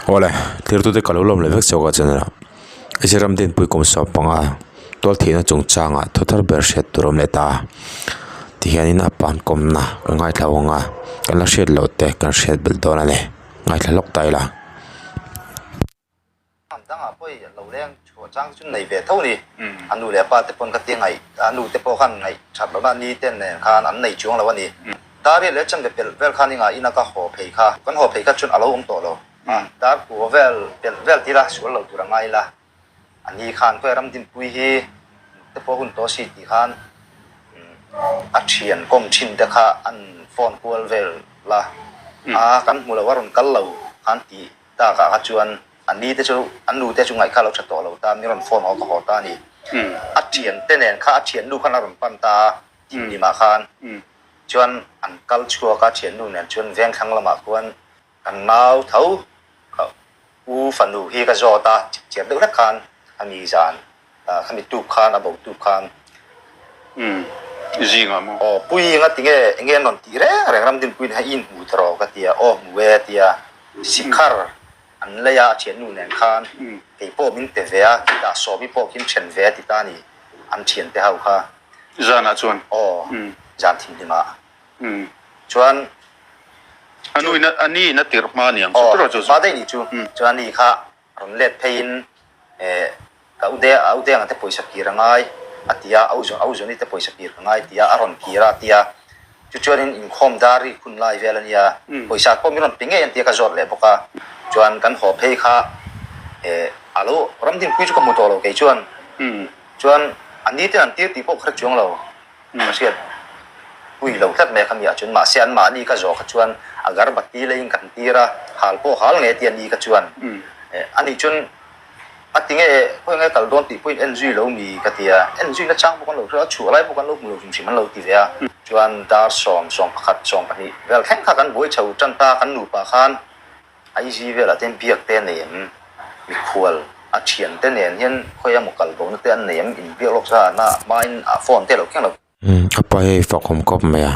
Awle, thirtute ka lo lawm leh vek chauh ka channel ah. Asia ram dinpui kum 15 tualthihna chungchangah thu thar ber hriat tur a awm leh ta a. Tihianin a pan kawmna ka ngaithla vang a, kan la hriat loh te kan hriat belh dawn a ni. Ngaithla hlawk ta ila. Hnam dangah pawh i lo leng chhuah chang chu nei ve tho ni. A nu leh a pa te pawn ka tia ngaih, a nu te pawh khan ngaih that lohna ni te nen khan an nei chuang lo a ni. Dar leh chanve pelh vel khan i ngah ina ka haw phei kha, kan haw phei kha chuan a lo awm tawh lo. Dar kua vel pelh vel tila sual lo tur a ngai la. A ni khan khawi ram dinpui hi te pawh hun tawh si tih khan a thian kawm thin te kha an phone kual vel la. A kan hmu lo a rawn kal lo khan tih takah kha chuan a ni te chu a nu te chu ngaih kha a lo tha tawh lo ta mi rawn phone haw ka haw ta a ni. A thian te nen kha a thiannu khan a rawn pan ta a thimhlimah khan chuan an kal chhuak a thiannu nen chuan vengthlang lamah khuan Kan nau tho ka u fanu hi ka zawt a, chipchiar deuh hlek khan a mi zan khami tuk khan a bo tuk khan. Umm zingah maw? Aw pui nga tinge enge an rawn tih reng reng Ramdinpuiin hei i inhmu ta rawh ka ti a, aw hmu e a ti a, sikhar an lei a a thiannu nen khan kei pawh min pe ve a, tih dah Sawmi pawh khi in then ve a ti ta a ni, an thiante ho kha. Zanah chuan? Aw zan thimhlimah. Chuan A nu in a ni in a tirh hma aniang chu tura chu. Aw hma daih nih chu. Chuan a ni kha rawn let pheiin eh ka u a u deng te pawisa kir a ngai a ti a, a u a u Johnny te pawisa kir ka ngai a ti a, a rawn kir a a ti a. Chu chuanin inkhawm dar rik hun lai vel a nia, pawisa pawh min rawn pe ngei an ti a ka zawt leh bawk a. Chuan kan haw phei kha eh a lo ramdinpui chu ka hmu tawh lo kei chuan. Chuan a ni ten an tir tih pawh ka hre chuang lo. Ka hriat pui lo tlat mai a kha mi ah chuan mahse an mahni ka zawh kha chuan a garbati leiin kan tir a, hal pawh hal ngei tia ni ka chuan a nih chuan a ti nge khawi nge kal dawn tih pawhin en zui lo mi ka ti a, en zui nachang pawh kan lo hria a, chhuah lai pawh kan lo hmu lo hrim hrim an lo ti ve a, chuan dar sawm, 11, 12 vel thleng kha kan buai chho tan ta kan nupa khan. IG velah te hian biak te a nei em? Mikhual a thian te nen hian khawi emaw kal bo na te an nei em? Inbiak lawk sa na hmain a phone te a lo keng lo. Umm a pa hei fakawm kawp mai a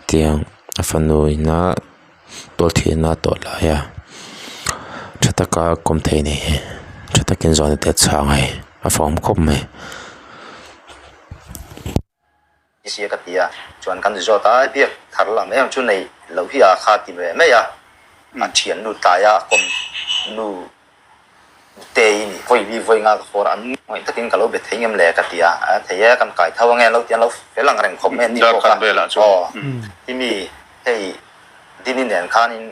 tiang a fanu ina tual thihna a tawh lai a tha taka kawm thei a ni hi tha takin zawhna te a chhang a hei a fakawm khawp mai. Sia ka ti a, chuan kan zawt a, biak thar lam em chu nei loh hi a kha ti ve mai a, a thiannu tlaia kawm nu te i nih vawi li vawi nga ka fawr a, an ngawih takin ka lo be thei ngem le ka ti a, a thei e kan kai tho ange an lo ti a, an lo fel ang reng khawp mai an ni pawh kha, aw himi hei Dini nen khanin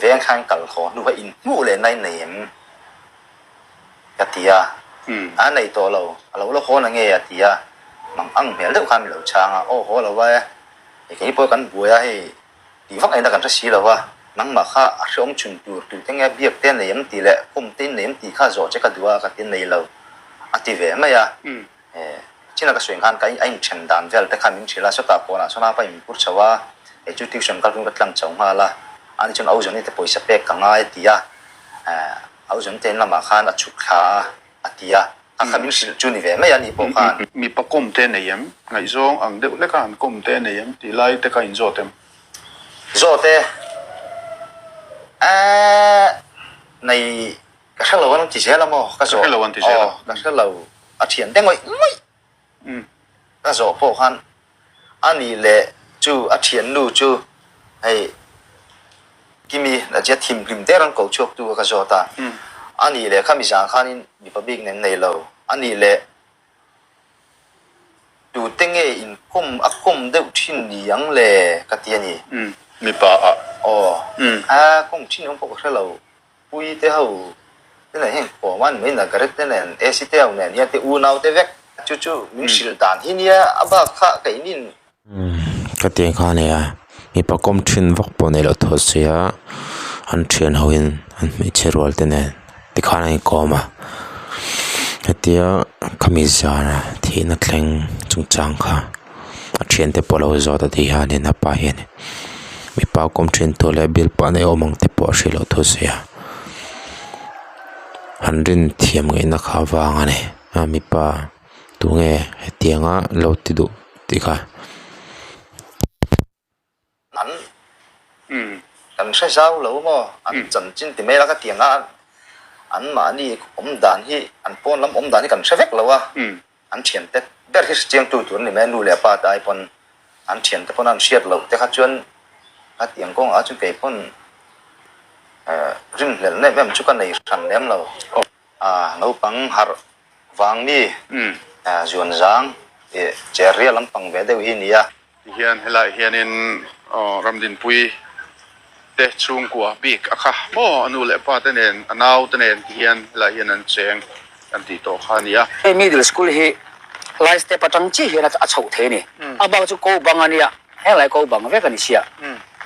veng khan kal haw hnu kha inhmuh leh na in nei em? Ka ti a, a nei tawh lo, a lo la haw na nge a ti a, mang ang hmel deuh khan min lo chhang a, aw haw lo va e, hei kei pawh kan buai a, hei tih vak aina kan hre si lo va, nangmah kha a hreawm chhun tur tu te nge biak te a nei em tih leh kawm te in nei em tih kha zawh che ka duh a ka ti nei lo a ti ve mai a, chin a ka sawi khan ka a inthen dan vel te khan min hrilh a, sawtah kawnah sawn a pa in pur chho a, hei chu tuition kal tum ka tlang chho nghal a, ani chuan Ozone-i te pawisa pek ka ngai a ti a, Hauzawn te in lamah khan a chhuk thla a, a ti a. A kha min hrilh chu ni ve mai a ni pawh khan. Mipa kawm te nei em? Ngaihzawng ang deuh hlek a han kawm te nei em? Tih lai te kha in zawt em? Zawt e. Eeh nei ka hre lo an ti zel a maw? Ka zawh. Ka hre lo an ti zel a. Aw ka hre lo. A thian te ngawih ngawih. Ka zawh pawh khan a nih leh chu a thiannu chu hei Kimi la che thimhlim der an ko chhuak tu kha ka zawt a, a nih leh khami zan khanin mipa bik nen nei lo, a nih leh tute nge inkawm a kawm deuh thin ni ang le ka ti a ni. Mipa ah. Aw, a kawm thin awm pawh ka hre lo. Pui te ho te nen hian kawm a ni mai Nagaret te nen AC te ho nen hian te unau te vek chu chu min hrilh dan hi nia a bak kha keinin. Umm ka ti kha ania mipa kawm thin vak pawh nei loh thaw sia an thian ho in an hmeichhe rual te nen tikhan an inkawm a hetia khami zana thihna thleng chungchang kha a thiante pawh lo zawt a ti hianin a pa hian mipa kawm thin tur leh bill pah nei awm ang te pawh a hrilh loh thu sawi a han rin thiam ngaihna kha vang a ni a mipa tunge hetianga lo ti duh tih kha. An Kan hre zau lo maw? An chanchin ti mai la ka ti ang a, an mahni awm dan hi, an pawn lam awm dan hi kan hre vek lo a, an thiante ber hi hrechiangtu tur a ni mai a, nu leh pa te ai pawn an thiante pawn an hriat loh te kha chuan ka ti ang kawngah chuan kei pawn rinhlelh em em chu ka nei hran lem lo. Naupang harh vang mi zuan zang cher rial lampang ve deuh hi a ni a. Tihian helaiah hianin Ramdinpui te chhungkua bik a kha maw a nu leh pa te nen a nau te nen tihian helaiah hian an cheng kan tih tawh kha a ni a. Hei middle school hi lai step atang chiah hian a chhoh thei a ni. A bak chu ko bang a nia, henglai ko bang vek a ni sia.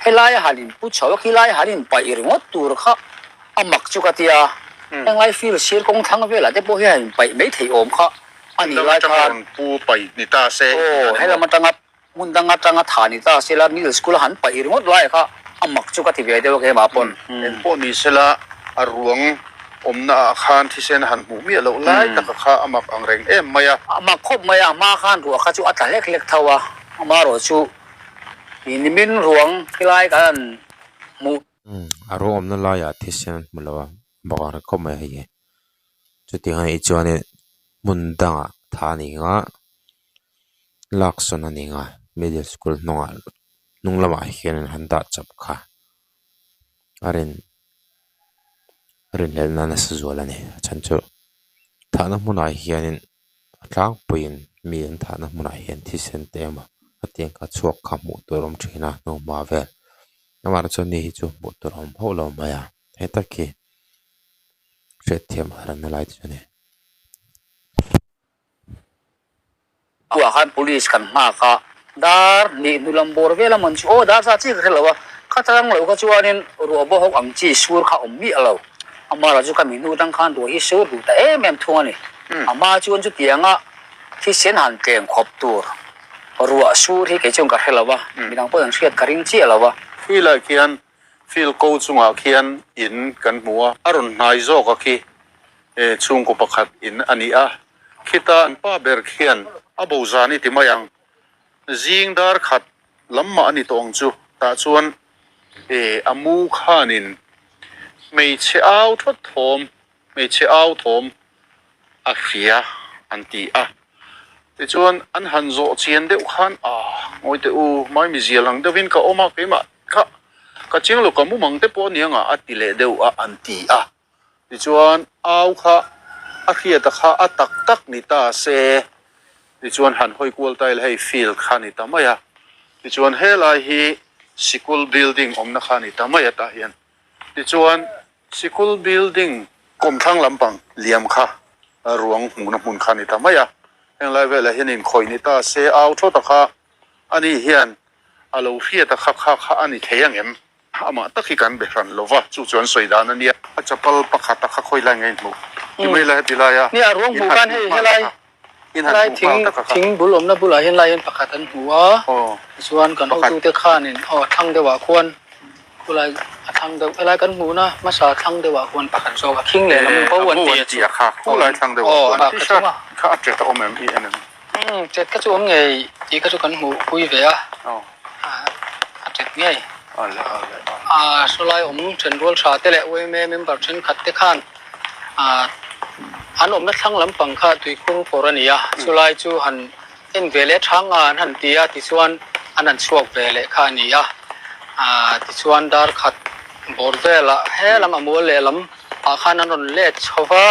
Helai a han inpu chho a, khilai a han inpaih ringawt tur kha a mak chu ka tia. Henglai field sir kawng thlang velah te pawh hian han inpaih mai theih awm kha. A nih lai khan pu paih ni ta se. Aw, helam atanga hmun dang atanga tha ni ta se la middle school a han paih ringawt lai kha a mak chu ka ti ve deuh a keimah pawn. Eng pawh ni se la, a ruang awmna ah khan thisen a han hmuh miah loh lai taka kha a mak ang reng em mai a. A mak khawp mai a, a hma khan ruah kha chu a tla hlek hlek tho a, amaherawh chu nimin ruang khilai kan han hmuh. A ruang awmna laiah thisen an hmu lo a, mak ang reng khawp mai a hei hi. Chutiang a nih chuanin hmun dangah tha a ni ang a, lak sawn a ni ang a, middle school hnungah hnung lamah hian an han dah chap kha a rin rinhlelhna nasa zual a ni. A chhan chu thahna hmunah hianin a tlangpuiin mi an thahna hmunah hian thisen te emaw a tiang kha chhuak kha hmuh tur a awm thin a hnuhma vel amaherawhchu ni hi chu hmuh tur a awm hauh lo mai a heta khi. Hriatthiam a ranna lai chu a ni. Khuaah khan police kan nghak a, dar hnih hnu lam bawr vel a man chu aw dar za chi ka hre lo a, kha tang lo kha chuanin ruah bawk hawk ang chi sur kha awm miah lo. Amara chu ka mi hnu tang khan ruah hi sur duh ta em em thung a ni. Ama chuan chutianga thisen han tleng khawp tur ruah sur hi kei chuan ka hre lo a, midang pawhin an hriat ka ring chiah lo a. Field-ah khian Field ko chungah khian in kan hmu a, a rawn hnai zawk a khi chhungkaw pakhat in a ni a, khita an pa ber khian a bo zan i ti mai ang, zing dar khat lam mah a ni tawh ang chu, tah chuan a mu khanin hmeichhe au thawt thawm, hmeichhe au thawm a hria an ti a. Tichuan an han zawh chian deuh khan ah ngawi teh u, Maimi zial ang deuhin ka awm a, keimah kha ka chiang lo ka mumang te pawh aniang a a ti leh deuh a an ti a. Tichuan au kha a hriata kha a tak tak ni ta se, tichuan han hawi kual ta ila hei field kha a ni ta mai a. Tichuan helai hi sikul building awmna kha a ni ta mai a tah hian. Tichuan Sikul building kawmthlang lampang liam kha ruang hmuhna hmun kha a ni ta mai a, heng lai velah hian inkhawih ni ta se au thawt a kha ani hian a lo hriat a kha kha kha a ni thei ang em? Amah tak hi kan be hran lo va, chu chu an sawi dan a nia. A chapal pakhat a kha khawi lai nge in hmuh? Ti mai la heti laia Nia a ruang in hmuh han khan hmuh hei nghal helai kha in han helai hmuh nghal thing tak a kha. thing bul awmna bulah hian lai hian pakhat an hmu a, Aw. tichuan kan Pakhat. hotute khanin aw thlang deuhah khuan Khulai a thlang deuh helai kan hmuhna hmasa thlang deuhah khuan pakhat zawk a khing leh lam bo an ti a chu Khulai thlang deuhah khuan t-shirt kha a tet a awm em i en em? Umm tet kha chu awm ngei tih kha chu kan hmuh pui ve a a tet ngei a sawlai awm thenrual tha te leh yma member thenkhat te khan an awmna thlang lampang kha tuikhur kawr a ni a chulai chu han En ve leh tha nga an han ti a, tichuan an han chhuak ve leh kha a ni a. Aaa tichuan dar khat bawr velah he lam a mual leh lam ah khan an rawn let chho va,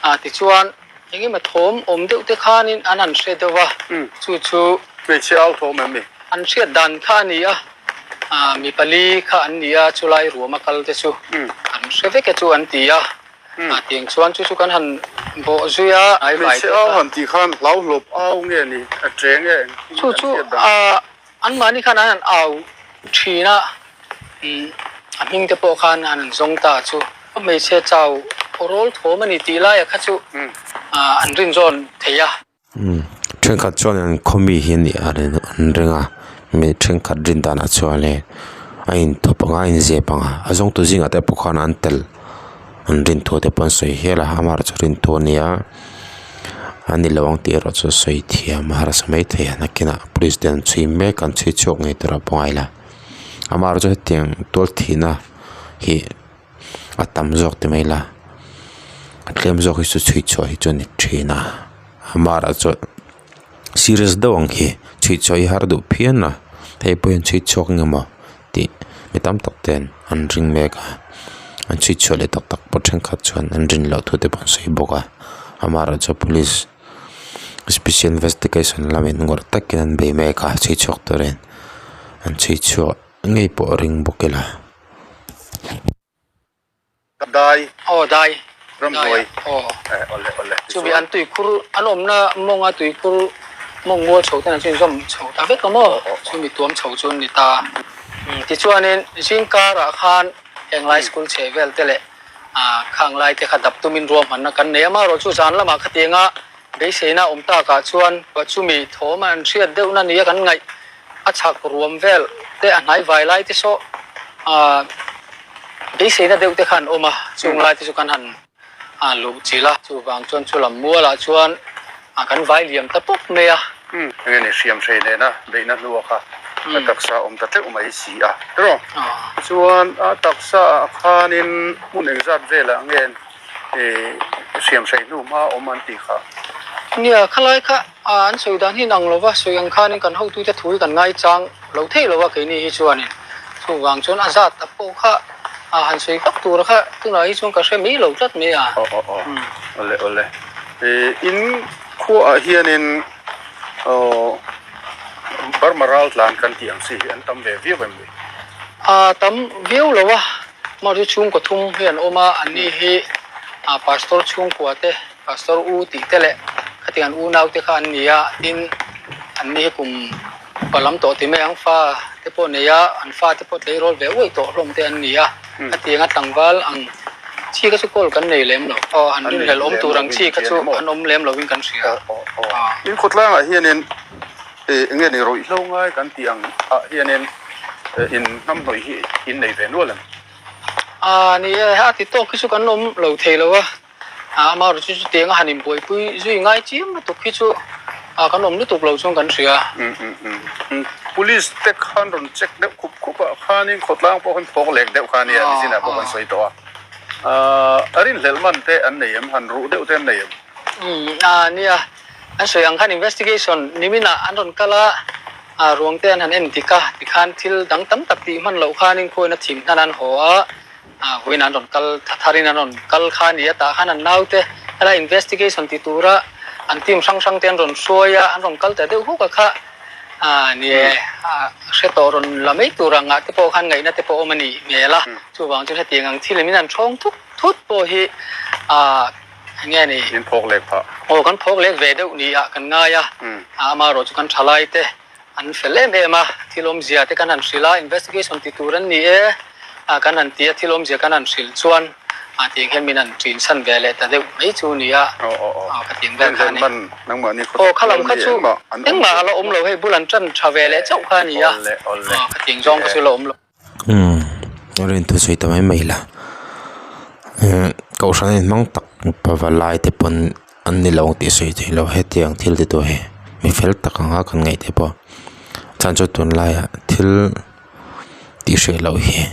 ah tichuan eng emaw thawm awm deuh te khanin an han hre deuh va, chu chu Hmeichhe au thawm em ni? An hriat dan kha a ni a, ah mi pali kha an ni a, chulai ruam a kal te chu an hre vek e chu an ti a. A tiang chuan chu chu kan han bawh zui a. Hmeichhe au han tih khan hlau hlawp au nge ni a che nge engtin Chu chu anmahni khan an han au thin a, a hming te pawh khan an han zawng ta chu. Hmeichhe chau rawl thawm a ni tih laia kha chu an rinzawn thei a. Thenkhat chuan an khawmi hi an nih a an ring a mi thenkhat rin danah chuan hei a inthawp ang a a inzep ang a a zawngtu zingah te pawh khan an tel an rin thu te pawh an sawi hial a amaherawhchu rin thu a nia a ni lo ang tih erawh chu sawi thiam a harsa maithei a nakinah police te an chhui mek an chhui chhuak ngei tur a pawh ngai la. Amaherawhchu hetiang tual thihna hi a tam zawk ti mai ila a tlem zawk hi chu chhui chhuah hi chu a ni thin a amaherawhchu serious deuh ang khi chhui chhuah hi har duh phian a hei pawh hian chhui chhuak nge maw tih mi tam tak ten an ring mek a an chhui chhuah leh tak tak pawh thenkhat chuan an rin loh thu te pawh an sawi bawk a amaherawhchu police special investigation lamin ngawrh takin an bei mek a chhui chhuak turin an chhui chhuah ngei pawh a ring bawk ila. Dai. Aw dai. Ramhnuai. Aw. Eh awle awle. Chumi an tuikhur an awmna mawnga tuikhur mawng mual chho ten an chu inzawm chho ta vek a maw? Chumi tuam chho chu an ni ta. Tichuanin zingkarah khan heng lai school chhe vel te leh khang lai te kha dap tumin ruahmanna kan nei a, amaherawh chu zan lamah khatianga beiseina awm takah chuan chumi thawm an hriat deuhna nia kan ngaih a chhak ruam vel te a hnai vai lai te saw ah beiseina deuh te kha an awm a chung lai te chu kan han ah luh chilh a chuvang chuan chu lam mualah chuan ah kan vai liam ta pawp mai a. Umm enge ni hriam hrei nena beihna hlua kha a taksa awm ta teuh mai si a tiraw chuan a taksa ah khanin hmun engzat velah nge ih hriam hrei hnu hma awm an tih kha. Nia khalai kha A, an sawi dan hi inang lo va, sawi ang khanin kan hotute thu hi kan ngaichang lo thei lo a keini hi chuanin. Chuvang chuan a zat tak pawh kha a han sawi vak tur kha tunah hi chuan ka hre mai lo tlat mai a. Aw aw aw, awle awle. I in khuaah hianin aw Burma ral tlan kan tih ang chi hi an tam ve viau em ni? A tam viau lo a, mahse chhungkaw thum hi an awm a, anni hi Pastor chhungkua te Pastor U tih te leh khatiang an unau te kha an ni a, tin an ni hi kum upa lam tawh ti mai ang fa te pawh nei a, an fa te pawh tleirawl ve uaih tawh hlawm te an ni a, khatiang a tlangval ang chi kha chu kawl kan nei lem lo, aw an rinhlelh awm tur ang chi kha chu an awm lem lo in kan hria. In khawtlangah hianin eng nge ni ruihhlo ngai kan tih ang ah hianin in hnamhnawih hi in nei ve nual em? A ni e, a ti tawk hi chu kan awm lo thei lo a. Amaherawh chu chutiang a han inbuaipui zui ngai chiam lutuk hi chu kan awm lutuk lo chuan kan hria. Police te khan rawn check deuh khup khup ah khanin khawtlang pawh khan thawk lek deuh kha a nia nichinah pawh kan sawi tawh a. A rinhlelh man te an nei em? Han ruh deuh te an nei em? Nia, an sawi ang khan investigation niminah an rawn kal a, ruang te an han en dik a, tikhan thil dang tam tak tih hman loh khanin khuain a thim hnan an haw a. Vawiin an rawn kal tha tharin an rawn kal kha a ni a, tah khan an naute helai investigation ti tura an team hrang hrang te an rawn hruai a, an rawn kal ta deuh huk a kha ni e, hre tawh rawn la mai tur ang ah te pawh khan ngaihna te pawh awm a nih hmel a, chuvang chuan hetiang ang thil in an thawng thut thut pawh hi eng nge ni? In phawk lek phah. Aw kan phawk lek ve deuh ni ah kan ngai a, amaherawh chu kan thalai te An fel em em a, thil awmzia te kan han hrilh a, investigation ti tur an ni e, kan han ti a, thil awmzia kan han hrilh chuan tiang hian min han ṭin chhan ve leh ta deuh mai chu ni a, ka tiang vel kha a ni. Aw kha lam kha chu engmah a la awm lo hei, bul an ṭan ṭha ve leh chauh kha a ni a, ka tiang zawng kha chu la awm lo. Umm rin thu sawi ta mai mai la kohhran a inhmang tak pavalai te pawn an ni lo tih sawi theih loh hetiang thil ti tur hi mi fel tak anga kan ngaih te pawh chhan chu tunlaiah thil tih hreh loh hi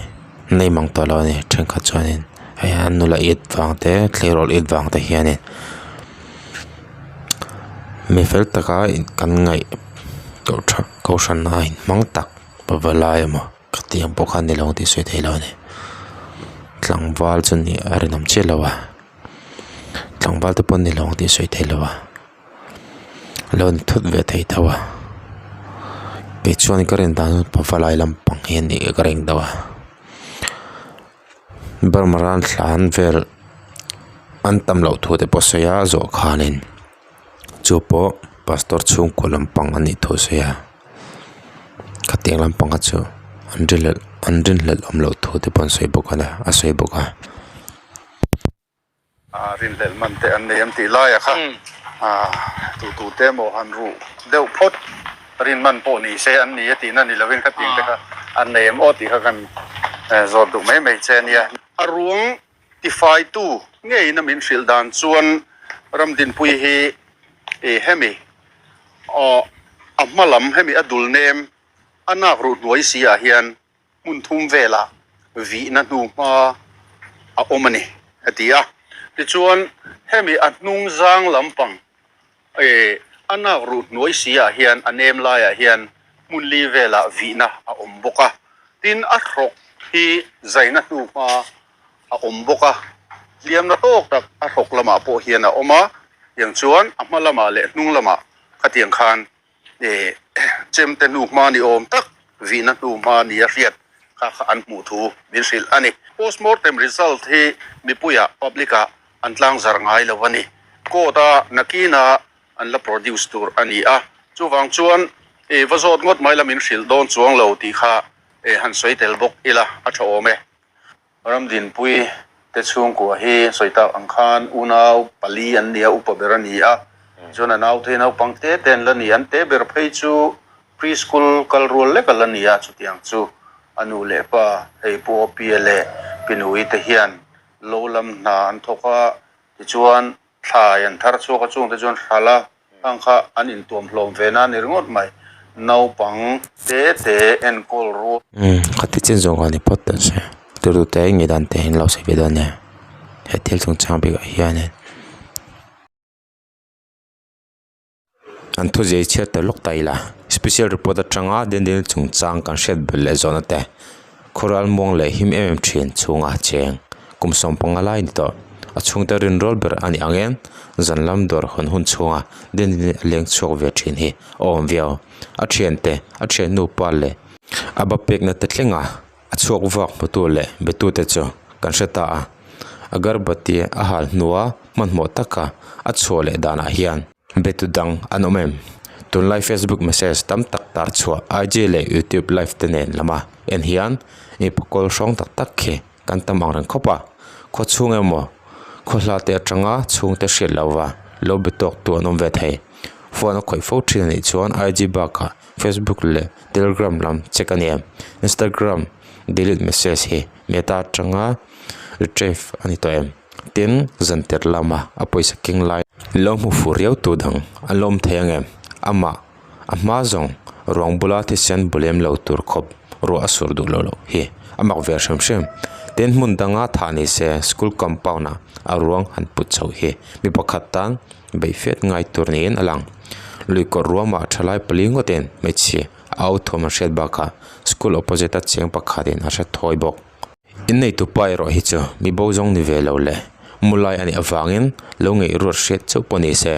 nei mang tawh lo a ni thenkhat chuanin hei an nula it vang te tleirawl it vang te hianin mi fel taka kan ngaih kohhran a inhmang tak. Pavalai emaw ka tih ang pawh kha ni lo tih sawi theih loh a ni tlangval chu nih a rinawm chiah lo a tlangval te pawh ni lo tih sawi theih loh a lo in thut ve thei tho a kei chuan ka rin dan chuan pavalai lampang hi a nih ka ring deuh a Burma ram thlan vel an tam loh thu te pawh a sawi a zawh khanin. Chu pawh pastor chhungkaw lampang a nih thu a sawi a khatiang lampang kha chu an rinhlelh an rinhlelh awm loh thu te pawh an sawi bawk a a sawi bawk a. A rinhlelh man te an nei em tih laia kha tu tu te emaw han ruh deuh phawt rin man pawh ni se an ni a tihna ni lovin khatiang te kha an nei em aw tih kha kan zawt duh mai mai che a nia. A ruang Tifaitu ngeiin a min hrilh dan chuan Ramdinpuii hi i hemi aw a hma lam hemi a dul nem a nak ruh hnuai si ah hian. hmun thum velah vihna hnuhma a awm a ni, a ti a. Tichuan, hemi a hnung zang lampang eh a nak ruh hnuai si ah hian a nem laiah hian hmun li velah vihna a awm bawk a. Tin, a hrawk hi zaina hnuhma a awm bawk a, hliamna tawk tak a hrawk lamah pawh hian a awm a, tiang chuan a hma lamah leh hnung lamah khatiang khan eh chemte hnuhma ni awm tak vihna hnuhma nia hriat kha kha an hmuh thu min hrilh a ni. Postmortem result hi mipuiah, public ah an tlangzarh ngai lo a ni. Court a nakina an la produce tur a ni a, chuvang chuan eh va zawt ngawt mai la min hrilh dawn chuang lo tih kha eh han sawi tel bawk ila a tha awm e. Ramdinpui te chhungkua hi sawi tak ang khan unau pali an ni a, upa ber a ni a, chuan a naute hi naupang te te an la ni, an te ber phei chu pre-school kal rual lek a la ni a, chutiang chu a nu leh pa hei Pu Awpia leh Pi Nui te hian lo lam hna an thawk a, tichuan Thlai an thar chhuak a chungte chuan hral a, khang kha an intuam hlawm ve na a ni ringawt mai. Naupang te te enkawl rual. Umm khati chin zawng a ni phawt ta che. Turu te nge dan te in lo sawi ve dawn nia. He thil chungchang bikah hianin. An thu zai chhiat ta lawk ta ila. Special report atanga Daniel chungchang kan hriat belh leh zawhna te khawral muang leh him em em thin chhunga cheng kum sawmpanga lai ni tawh. A chhungte rinrawl ber a nih angin zan lam dawr hawn hun chhunga Daniel a leng chhuak ve thin hi a awm viau. A thiante, a thiannu pa leh a ba pekna te thlenga a chhuak vak hmutu leh betute chu kan hre ta a. Agarbati a hal hnua hmanhmawh taka a chhuah leh danah hian Betu dang an awm em? Tunlai Facebook message tam tak tar chhuah IG leh YouTube live te nen lama en hian mipa kawl hrawng tak tak khi kan tam ang reng khawp a. Khaw chhung emaw khaw hla te atanga chhungte hriat lova lo be tawk tu an awm ve thei. Phone a khawih fo thin anih chuan IG bakah Facebook leh Telegram lam check a ni em? Instagram delete message hi Meta atanga retrieve a ni tawh em? Tin, zan tir lama a pawisa keng lai lo hmu fuh riau tu dang an lo awm thei ang em? Amah a hma zawng ruang bula thisen bu lem lo tur khawp ruah a sur duh loh loh hi a mak ve hrim hrim. Tin, hmun danga thah ni se school compound ah a ruang han put chhoh hi mi pakhat tan beih fiat ngai tur niin a lang. Lui kawr ruamah thalai pali ngawtin hmeichhia a au thuam an hriat bakah school opposite a cheng pakhatin a hre thawi bawk. Inneitu pa erawh hi chu mi bo zawng ni ve lo le, mu lai a nih avangin lo ngeih ruat hriat chauh pawh ni se.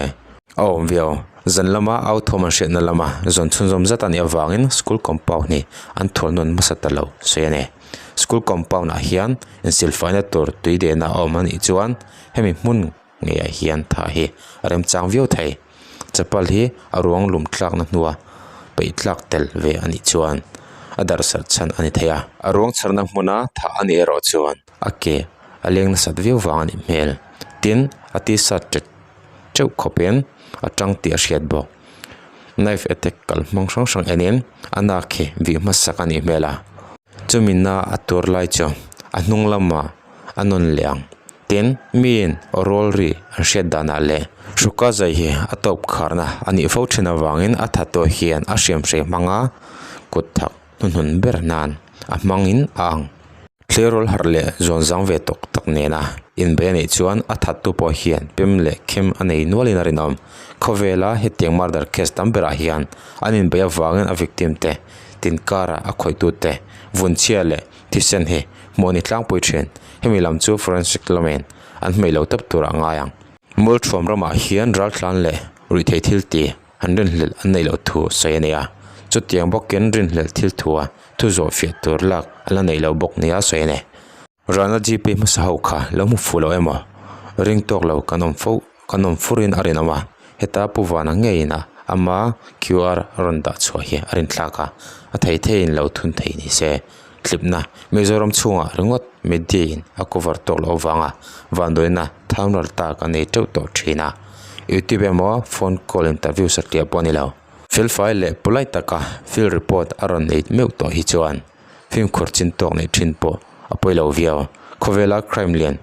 A awm viau, zan lama au thuam an hriatna lama zawn chhunzawm zat a nih avangin school compound hi an thualnawn hmasa ta lo sawi a ni. School compound ah hian insilfaina tur tui dehna a awm a nih chuan hemi hmun ngeiah hian thah hi a remchang viau thei. Chapal hi a ruang lum tlakna hnua peih tlak tel ve a nih chuan a darh sarh chhan a ni thei a. A ruang chharna hmuna thah a nih erawh chuan a ke a leng nasat viau vang a nih hmel. Tin, a tisa tet teuh khawpin a tang tih a hriat bawk. Knife attack kal hmang hrang hrang enin a nak hi vih hmasak a nih hmel a. Chumi na a tur lai chu a hnung lamah a nawn leh ang. Tin, miin aw rawl ri an hriat danah leh hruka zai hi a tawp kharna a nih fo thin avangin a tha tawh hian a hriamhrei hmanga kut thak hnuhnun ber nan a hmangin a ang. Tleirawl harh leh zawn zang ve tawk tak nena inbei a nih chuan a thattu pawh hian pem leh khem a nei nualin a rinawm. Khawvela hetiang murder case tam berah hian an inbei avangin a victim te tinkara a khawihtute vunchhia leh Thisen hi hmuh a ni tlangpui thin. Hemi lam chu forensic lamin an hmeih lo tawp turah a ngai ang. Mualthuam ramah hian raltlan leh ruihtheih thil ti an rinhlelh an neih loh thu sawi a ni a. Chutiang bawkin rinhlelh thil thua thu zawh fiah tur lak an la neih loh bawk nia sawi a ni. Ralna GP hmasa ho kha lo hmu fuh lo emaw ring tawk lo kan awm fo kan awm furin a rinawm a. Heta Pu Vana ngeiin a ama QR a rawn dah chhuah hi a rinthlak a, a thei theiin lo thun thei ni se. Tlipna, Mizoram chhungah ringawt media in a cover tawk loh avanga vanduaina thamral tak a nei teuh tawh thin a. Youtube emaw phone call interview satliah pawh a ni lo. Felfai leh polite taka field report a rawn nei meuh tawh hi chuan fimkhur chin tawk neih thin pawh a pawi lo viau. Khawvela crime lian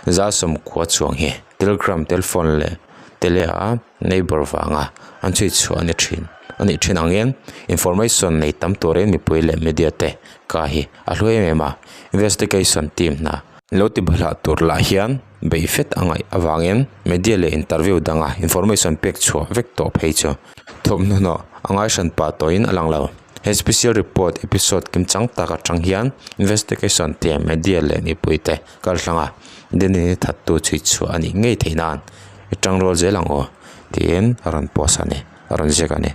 zasawm khua chuang hi Telegram, telephone leh tele a neighbour vanga an chhui chhuah a ni thin. a nih thin angin information nei tam turin mipui leh media te ka hi a hlu em em a, investigation team hna lo ti bahlah tur lah hian beih fet a ngaih avangin media leh interview danga information pek chhuah vek tawh phei chu thawmhnaw a ngai hran pah tawhin a lang lo. He special report episode kimchang tak atang hian investigation team media leh mipui te kal hrang a Denny thattu chhui chhuah a nih ngei theih nan i tangrual zel ang aw tiin a rawn post a ni a rawn ziak a ni.